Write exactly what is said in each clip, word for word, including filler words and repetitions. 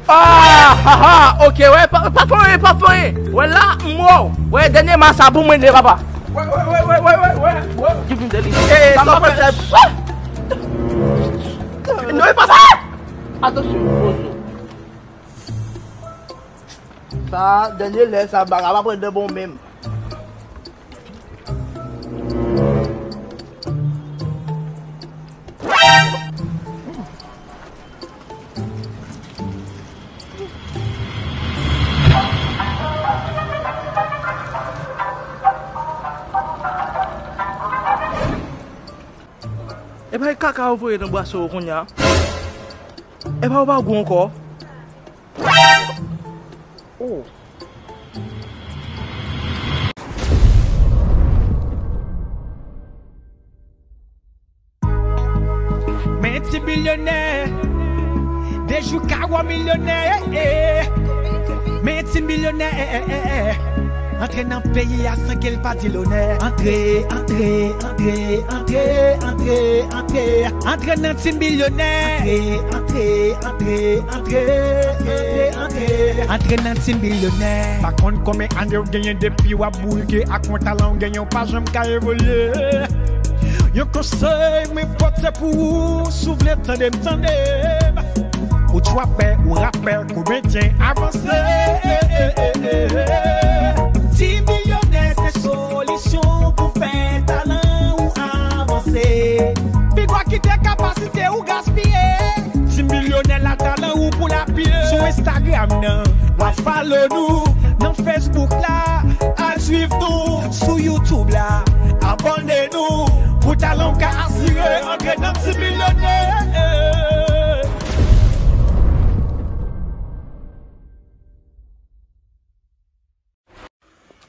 Ah, ha, ha, ok, wè, pa, pa fè anyen, pa fè anyen. Wè la, m wè w. Wè, dènye ma sa pou mwen, de papa. Wè, wè, wè. Give me the list. Eh, sa mwen fè. Non, e pa sa. Atansyon, pozo. Sa, dènye lè, sa, bagay pa pran de bon menm. Epa e kaka ou voye nan bwason ou kounye a. Epa ou pa gou ankò. Oh. Men ti bilyonè, de jou ka wè milyonè, eh, eh. Men ti bilyonè, eh, eh, eh, eh. Antre nan peyi a san ke l pa di lonè. Antre, antre, antre, antre, antre, antre. Antre nan ti bilyonè. Antre, antre, antre, antre, antre, antre. Antre nan ti bilyonè. Pa konn konbyen ane w genyen depi w ap bourike ak yon talan w genyen, w pa janm ka evolye. Yon konsèy mwen pote pou ou, si w vle tande m, tande m. Ou trapè, ou rapè, komedyen, avanse. Ti milyonè se solisyon pou fè talan ou avanse. Pigwa kite kapasite ou gaspiye. Ti milyonè la talan ou pou l apiye. Sou Instagram nan, w a follow nou. Nan Facebook la, al swiv nou. Sou YouTube la, abòne nou. Pou talan w ka asire, antre nan ti milyonè.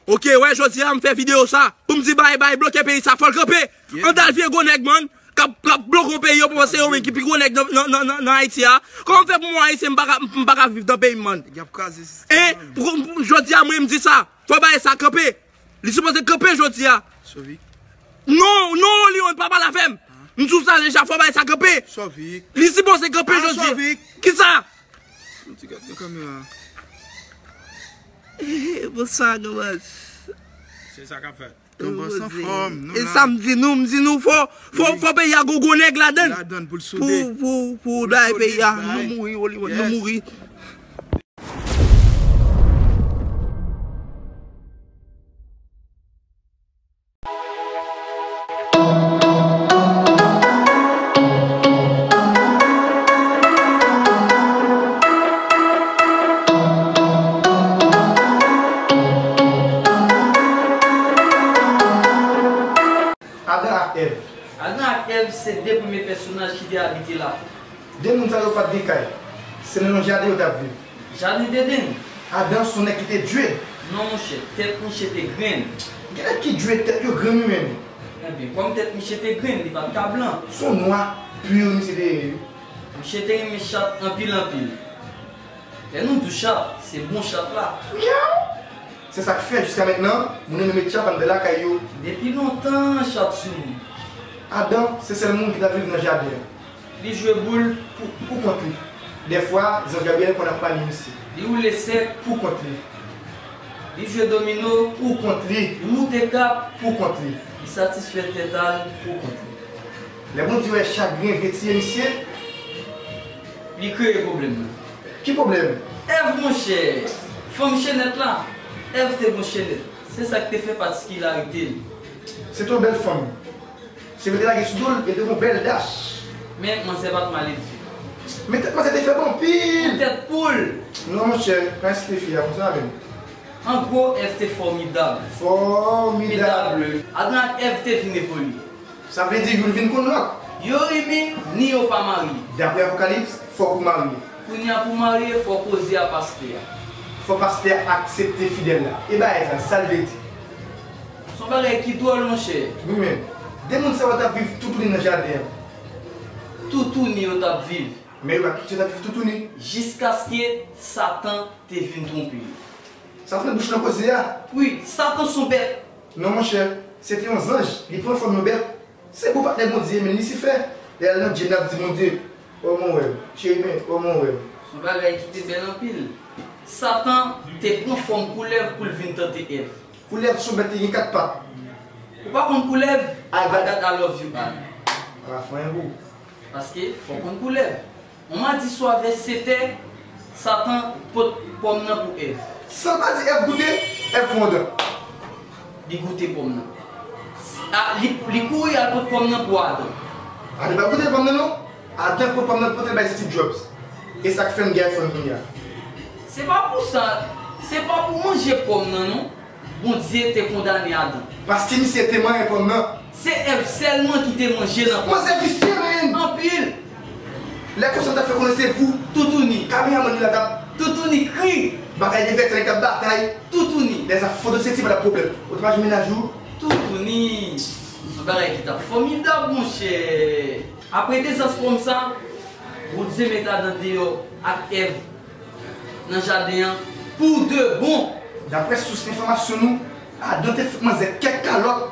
Ok, wè, jodi a m fè videyo sa pou m di bay, bay, bloke peyi sa, fò l kanpe. Ann al vye gwo nèg, man, k ap, k ap bloke yon peyi, yo panse yo menm ki pi gwo nèg nan, nan, nan, nan, nan Ayiti a. Kòman m fè pou mwen Ayisyen, m pa ka, m pa ka viv nan peyi m, man? Nèg y ap kraze sistèm. Hein? Pou, pou, jodi a, mwen, m di sa, fò bagay sa kanpe. Li sipoze kanpe jodi a. Sovik. Non, non, Leon, pa pale avè m. M di w sa deja, fò bagay sa kanpe. Sovik. Li sipoze kanpe jodi a. Sovik. Kisa? Yon ti gad nan kamera. Bonswa, Gambas. Se sa k ap fèt. Gambas anfòm, nou la. E sa m di nou, m di nou fò, fò, fò peyi a gon gwo nèg ladan l. Ladan l pou l sode. Pou, pou, pou bay peyi a. Nou mouri, Hollywood, nou mouri. Adan ak Èv. Adan ak Èv se de premye pèsonaj ki te abite lakou. De moun sa yo pa t gen kay. Se nan yon jaden yo t ap viv. Jaden Deden. Adan se yon nèg ki te dread. Non, monchè, tèt misye te grenn. Gen nèg ki dread, tèt yo grenn wi menm. Enben, kòm tèt misye te grenn, li pa t ka blan. Se yon nwa pur misye te ye wi. Misye te renmen chat anpil, anpil. Lè nou di w chat, se bon chat la. Myaw! Se sa k fè, jiska mentnan, moun yo renmen met chat anndan lakay yo. Depi lontan, chat sou moun. Adan, se sèl moun ki t ap viv nan jaden an. Li jwe boul pou, pou kont li. Dèfwa, zanj Gabriel konn ap pale misye. Li woule sèk pou kont li. Li jwe domino pou kont li. Li moute kat pou kont li. Li satisfè tèt a l pou kont li. Lè Bondye wè chagren vin tiye misye, li kreye pwoblèm nan. Ki pwoblèm? Èv, monchè, fanm chenèt la. Èv te gon chenèt. Se sa k te fè patikilarite l. Se te yon bèl fanm. Se yo te lage sou do l, e te gon bèl dach. Men manzè pa t mal elve. Men tèt manzè te fèb anpil. Pou tèt poul. Non, monchè, pa ensilte fi a konsa menm. An gwo, Èv te fòmidab. Fòmidab. Adan ak Èv te vin evolye. Sa vle di youn vin konn lòt. Yo renmen, ni yo pa marye. Daprè Apokalips, fòk ou marye. Kounye a pou marye, fò koze a pastè a. Fò pastè a aksepte fidèl la. E bagay sa, sa l vle di? Se yon bagay ki dwòl, monchè. Wi, men. De moun sa yo t ap viv toutouni nan jaden an. Toutouni yo t ap viv. Men yo pa kite yo t ap viv toutouni. Jiskaske Satan te vin twonpe yo. Sa fè bouch nan koze a. Wi, Satan se yon bèt. Non, monchè, se te yon zanj, li pran fòm yon bèt. Se gwo patnè Bondye, men Lisifè, lè l al nan djèn, l ap di Bondye, kòman w wè m? Cheri, men, kòman w wè m? Yon bagay ki te bèl anpil. Satan te pran fòm koulèv pou l vin tante Èv. Koulèv se yon bèt ki gen kat pat. Ou pa konn koulèv? Al gad. Al gad I love you, Al. Pa ka fè anyen pou ou. Paske fò w konn koulèv. Yon madi swa vè sèt è, Satan pot pòm nan pou Èv. San l pa di Èv goute, Èv pran yon dan. Li goute pòm nan. A, li, li kouri al pot pòm nan pou Adan. Adan pa goute pòm nan non. Adan pot pòm nan pote l bay Steve Jobs. E sa k fè m gen iPhone kounye a. Se pa pou sa, se pa pou manje pòm nan non. Bondye te kondane Adan. Paske misye te manyen pòm nan. Se Èv sèlman ki te manje nan pòm. Manzè visye, man! Anpil! Lè konsa m ta fè konnen se vou. Toutouni. Kameramann li la t ap. Toutouni kri. Bagay de vètè nèg t ap batay. Toutouni. Lè sa foto senti pa t ap pwoblèm. Ou te pa jwenn mennaj ou? Toutouni. Yon bagay ki t ap fòmidab, monchè. Apre dezas pòm sa, Bondye met Adan deyò ak Èv nan jaden an pou de bon. Daprè sous enfòmasyon nou, Adan te fout manzè kèk kalòt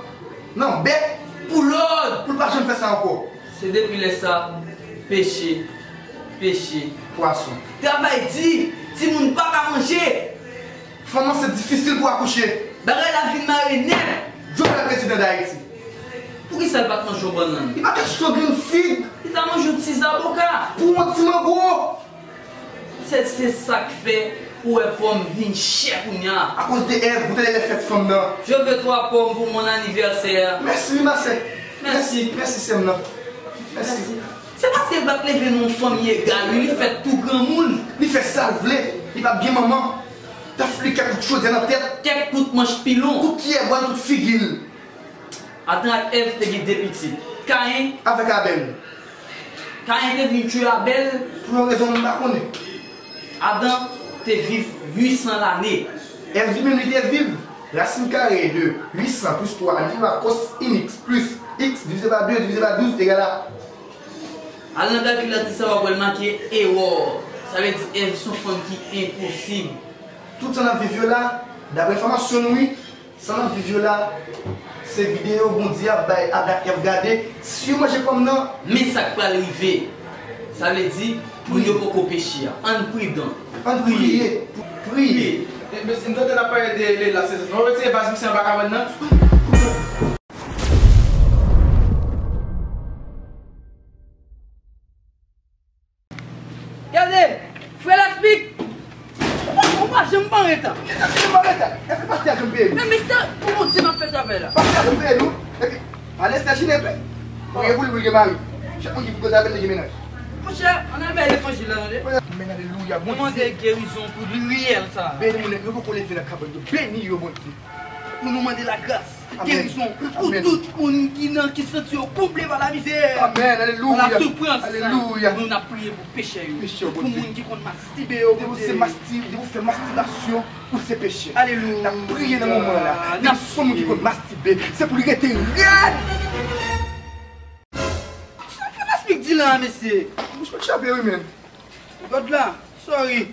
nan bèk pou lòd, pou l pa janm fè sa ankò. Se depi lè sa, peche, peche. Pwason. Travay di, timoun pa ka manje. Fanm ansent difisil pou akouche. Bagay la vin mare nèt. Jovenel prezidan Dayiti. Poukisa l pa t manje yon bannann? Li pa t sou grenn fig. Li ta manje yon ti zaboka. Pou yon ti mango. Se, se sa k fè ou wè pòm vin chè kounye a. Akoz de Èv, ou tande lè fèt fanm nan. Je veux trois pommes pour mon anniversaire. Mèsi wi, ma sè. Mèsi. Mèsi, mèsi, sè m nan. Mèsi. Mèsi. Se paske l pa t leve nan yon fanmi egal, wi, li fèt tou granmoun. Li fè sa l vle, li p ap gen manman. T ap file kèk kout chodyè nan tèt. Kèk kout manch pilon. Kout kiyè bwal tout figi l. Adan ak Èv te gen de pitit, Kayen. Avèk Abèl. Kayen te vin tiye Abèl. Pou yon rezon m pa konnen. Adan te viv uit san lane. Èv li menm li te viv rasin kare de uit san plis twa li va cos inx plis x divize pa de divize pa douz egal a. Al nan kalkilatris la w ap wè l make erè. Sa vle di Èv se yon fanm ki enposib. Tout sa n ap viv yo la, daprè enfòmasyon nou wi, sa n ap viv yo la, se videyo Bondye ap bay Adan ak Èv gade, si yo manje pòm nan. Men sa k pral rive. Sa vle di, moun yo poko peche a. Ann pridan. Ann priye. Priye. Priye. E, mesye, m tande n ap pale de Lela, se nou retire vaz misye anba kabann nan. Gade, frè Laspik, ou pa, ou pa janm pa anreta. Kisa ki janm pa anreta? Èske pastè a janm peye nou? Men, men, tan, pou Bondye m ap fè travay la. Pastè a janm peye nou? Epi, ale Esther Chine, epi, ou gen pou li, pou li gen mari. Chak moun ki koze avè l, li gen mennaj. Monchè, ann al bay levanjil la, tande. Amèn, alelouya, Bondye. Nou mande gerizon pou riyèl sa. Beni moun yo poko leve nan kabann yo. Beni yo, Bondye. Pou nou mande lagras. Amèn. Gerizon pou tout moun ki nan, ki santi yo kouble pa lamizè, pa lasoufrans. Amèn. Alelouya. Alelouya. Nou, n ap priye pou pechè yo. Pechè yo, Bondye. Pou moun ki konn mastibe yo, Bondye. Depi w se masti-, depi w fè mastibasyon, ou se pechè. Alelouya. N ap priye nan moman la. Depi se yon moun ki konn mastibe, se pou li rete rèd. Sa fè Laspik di la, mesye? Bouch mwen chape, wi, men. God la, sorry.